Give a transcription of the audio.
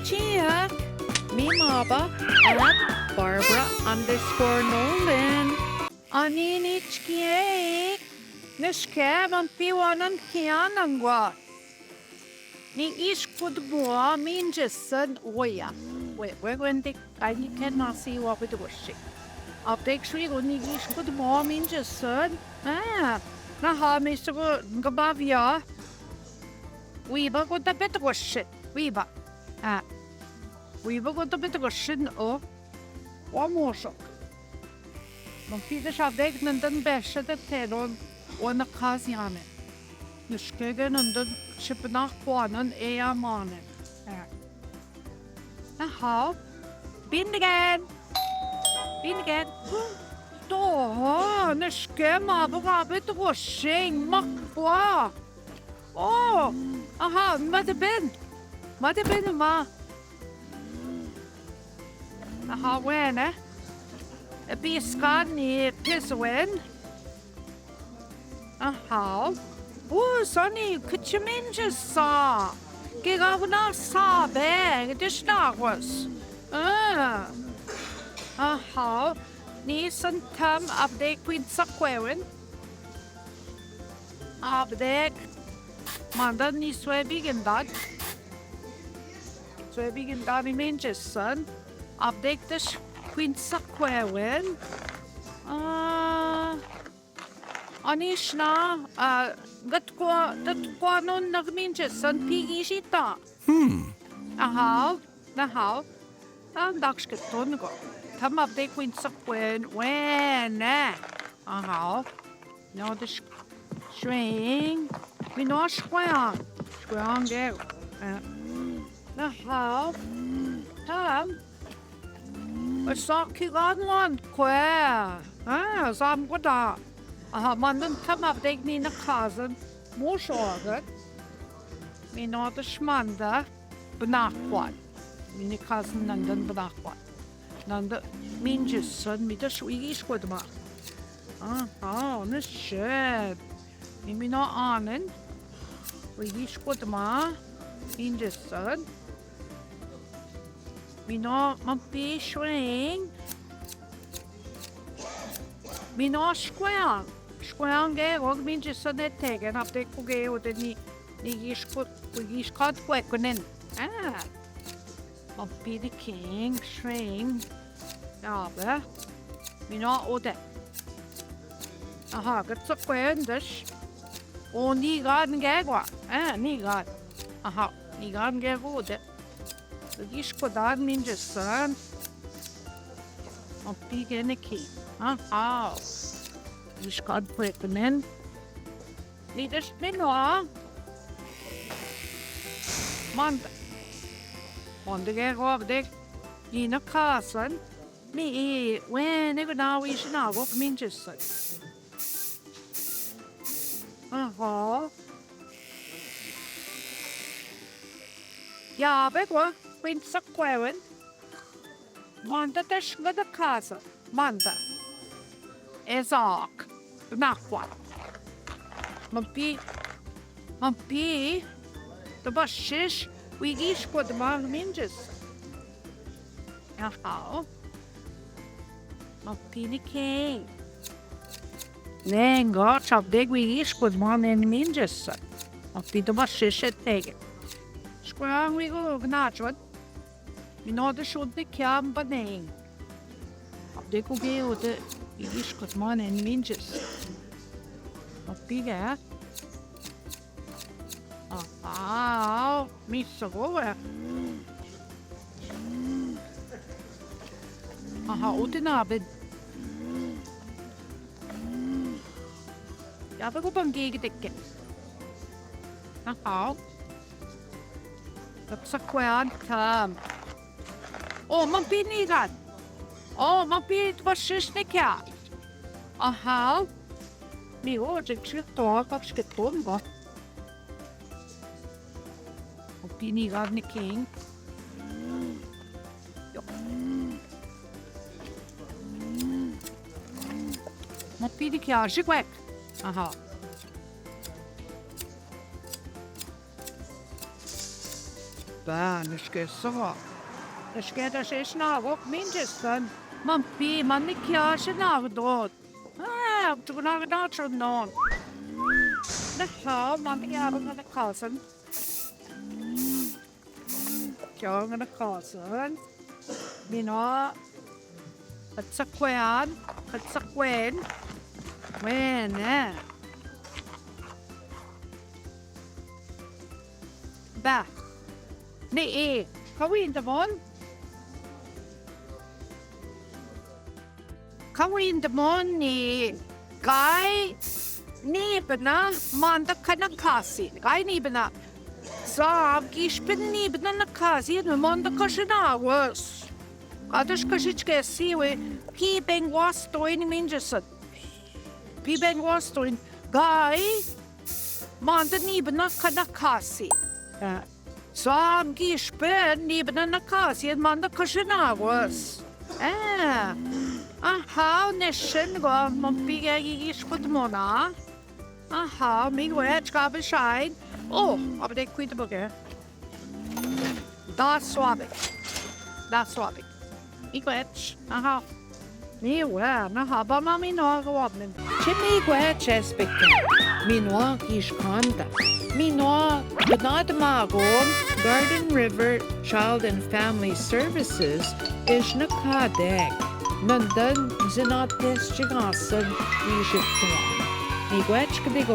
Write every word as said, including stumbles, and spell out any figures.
Check. Mi mapa at Barbara underscore Nolan. Anii, nüshiken, nüshiken, ma piua nan kianangua. Nigishkod moa minjesen oya. We, we, wende, ai ni ken nasi wa bit washi. Abdek shwi go nigishkod moa minjesen. Ah, naha mi sugu ngabavia. Wiba go da bit washi. Wiba. Ah. Wiba go da bit washi o. Wa mosho. Mapide shabdek nündün beshe de telon wa nakaziane. Nüshkege nündün shibna kuanün eyamane. Aha. Bindigen. Bindigen. Doha, nüshke ma bu gabe tu goshing makwa. Oh, aha, ma de ben. Ma de ben ma. Aha, wene. E, biskan ni pis wen. Aha. U, sani, kıçı minci sa. Ke gavna sa be, gidiş nagos. Aha. Ni san tam abdek kuin sa kuewen. Abdek. Manda ni suebi gindan. Suebi gindan ni minci san. Abdek deš kuin sa kuewen. Aa, ani šna, aa, gat kua, gat kua non nag minci san pigi šita. Hmm. Aha, aha. Aa, dakške tongo. Tam abdek kuin sa kuewen, wene. Aha. No, de š-, šveng. Mi no škojan. Škojan geo. E. Aha. Tam. E, saki gan lan kue. E, zam goda. Aha, mandan tam abdek ni nakazan. Moš oagat. Mi no de šmanda. Bınakwan. Mi nakazan nandan bınakwan. Nanda minci san, mi de š-, wigi škodma. Aha, onu šed. Mi, mi no anen. Wigi škodma. Minci san. Mi no, ma pi šveng. Mi no škojan. Škojan ge, og minci san etegen, abdek kuge, o de ni, ni iško-, wigi iškod kuekunen. Aa. Ma pi de king, šveng. Jaa, be. Mi no ode. Aha, gat sa kuendeš. O, ni gan gego. E, ni gan. Aha, ni gan gego ode. Wigi iškodan minci san. Ma pi gene ki. Aha. Wigi iškod kuekunen. Ni deš mi no. Manda. Manda ge gordek. Ni nakazan. Mi i, wene gana wi šina gok minci san. Aha. Jaa, be gua, kuin sa kuewen. Manda deš nga nakazan. Manda. Ezak. Nakwan. Ma pi. Ma pi. Tobashish. Wigi iškodma minci san. Aha. Ma pi ni ken. Nengo, čabdek wigi iškodma neni minci san. Ma pi tobashish etegen. Škojan wigo gnačon. Mi no de šut de kjambanen. Abdek kuge ode wigi iškodma neni minci san. Ma pi ge. Aha, mi sa gove. Aha, ode na ben. Ja, be go bangi ge dekke. Aha. Gat sa kuejan tam. O, ma pi ni gan. O, ma pi tobashish ni kea. Aha. Mi o, čekške to, kakške to, mi go. Ma pi ni gan ni king. Jo. Ma pi ni kea, žikwek. Aha. Bah, nusge soo. Nusge da sesnahwok minjesen. Ma'am Pia, ma nikeashin agodon. Ah, tu na na chon non. Naha, ma nikeashin agodon. Keo ngena kaasan. Mino. Katsakuean. Katsakuean. Wene. Bah. Ni i. Kawin demon. Kawin demon ni, kai ni bena manda kana kasi, kai ni bena. Sa, kishpin ni bena na kasi, ni manda kashi na was. Kadashi kashi chke siwi, pi ben wastoin minjesen. Pi ben wastoin, kai manda ni bena kana kasi. Sa, kishpin ni bena na kasi, manda kashi na was. Eh. Aha, neshin go, ma'am Pia, kishpin mona. Aha, mi wet, kabe shain. Oh, abre kuida boke. Da suave. Da suave. Mi wet. Aha. Ni wet, na haba ma mi no aguamen. Che mi wet chesbeke. Mi no kishkanda. Mi no gnad magon. Garden River Child and Family Services is na kadek. Nandon zinates chigasen ishiktuan. Mi wet kdigo.